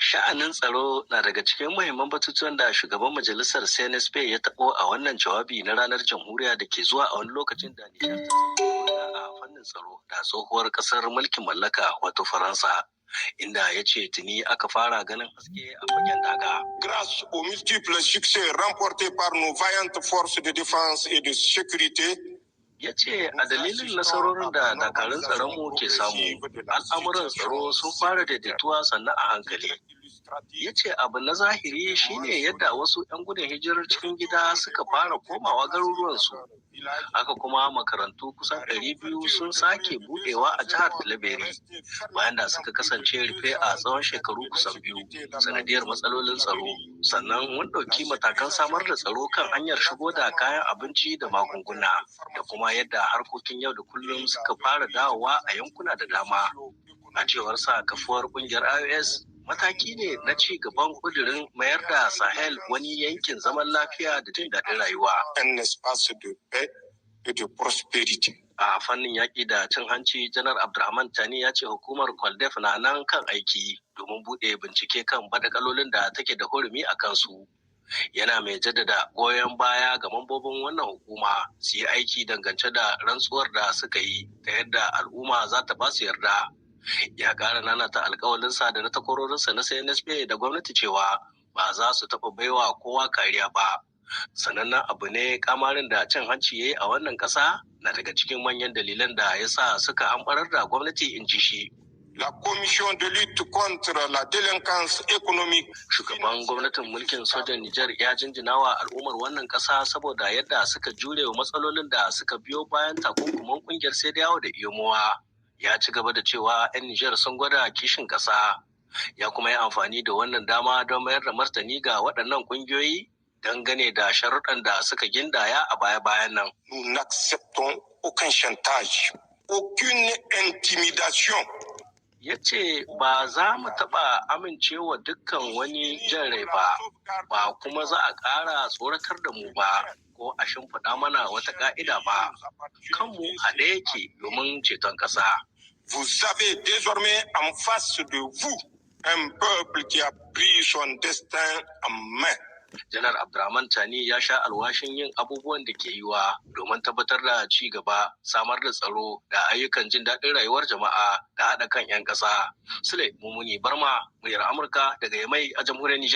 Sha'anin tsaro na daga cikin muhimman batutuwan da shugaban majalisar CNSP ya taɓo a wannan jawabi na ranar jamhuriya da ke zuwa a wani lokacin da Nijar ta a fannin tsaro da tsohuwar ƙasar mulkin mallaka, wato Faransa, inda ya ce tuni aka fara ganin haske a fagen daga. Grâce aux multiples succès remportés par nos vaillantes forces de défense et de sécurité, Ya ce a dalilin nasarorin da dakarun tsaronmu ke samu, al'amuran tsaro sun fara daidaituwa sannan a hankali. Ya ce abu na zahiri shine yadda wasu 'yan gudun hijirar cikin gida suka fara komawa garuruwansu. Haka kuma makarantu kusan 200 sun sake budewa a jihar Tillabéri bayan da suka kasance rufe a tsawon shekaru kusan 2 sanadiyar matsalolin tsaro. Sannan mun ɗauki matakan samar da tsaro kan hanyar shigo da kayan abinci da magunguna, da kuma yadda harkokin yau da kullum suka fara dawowa a yankuna da dama. A cewar sa, kafuwar kungiyar AES mataki ne na ci gaban kudirin mayar da Sahel wani yankin zaman lafiya da jin daɗin rayuwa. Un espace de paix et de prospérité. A fannin yaƙi da cin hanci, Janar Abdurrahman Tani ya ce hukumar Kwaldef na nan kan aiki domin buɗe bincike kan badakalolin da take da hurumi a kansu. Yana mai jaddada goyon baya ga mambobin wannan hukuma su yi aiki dangance da rantsuwar da suka yi ta yadda al'umma za ta ba su yarda. Ya ƙara nanata alkawalinsa da na takwarorinsa na CNSP da gwamnati cewa ba za su taɓa baiwa kowa kariya ba. Sanannen abu ne kamarin da cin hanci ya yi a wannan ƙasa na daga cikin manyan dalilan da ya sa suka hamɓarar da gwamnati, in ji shi. La Commission de lutte contre la délinquance économique. Shugaban gwamnatin mulkin sojan Nijar ya jinjina wa al'ummar wannan ƙasa saboda yadda suka jure wa matsalolin da suka biyo bayan takunkumin kungiyar CEDEAO da UEMOA. Ya ci gaba da cewa 'yan Nijar sun gwada kishin ƙasa. Ya kuma yi amfani da wannan dama don mayar da martani ga waɗannan ƙungiyoyi dangane da sharuɗan da suka gindaya a baya-bayan nan. Nous n'acceptons aucun chantage, aucune intimidation. Ya ce ba za mu taɓa amincewa dukkan wani jan rai ba, ba kuma za a ƙara tsoratar da mu ba ko a shimfiɗa mana wata ƙa'ida ba. Kanmu haɗe yake domin ceton ƙasa. Vous avez désormais en face de vous un peuple qui a pris son destin en main. Janar Abdurrahman Tani ya sha alwashin yin abubuwan da ke yiwa domin tabbatar da ci gaba, samar da tsaro da ayyukan jin daɗin rayuwar jama'a da haɗa kan 'yan ƙasa. Sule Mumuni Barma, muryar Amurka daga Yamai a jamhuriyar Nijar.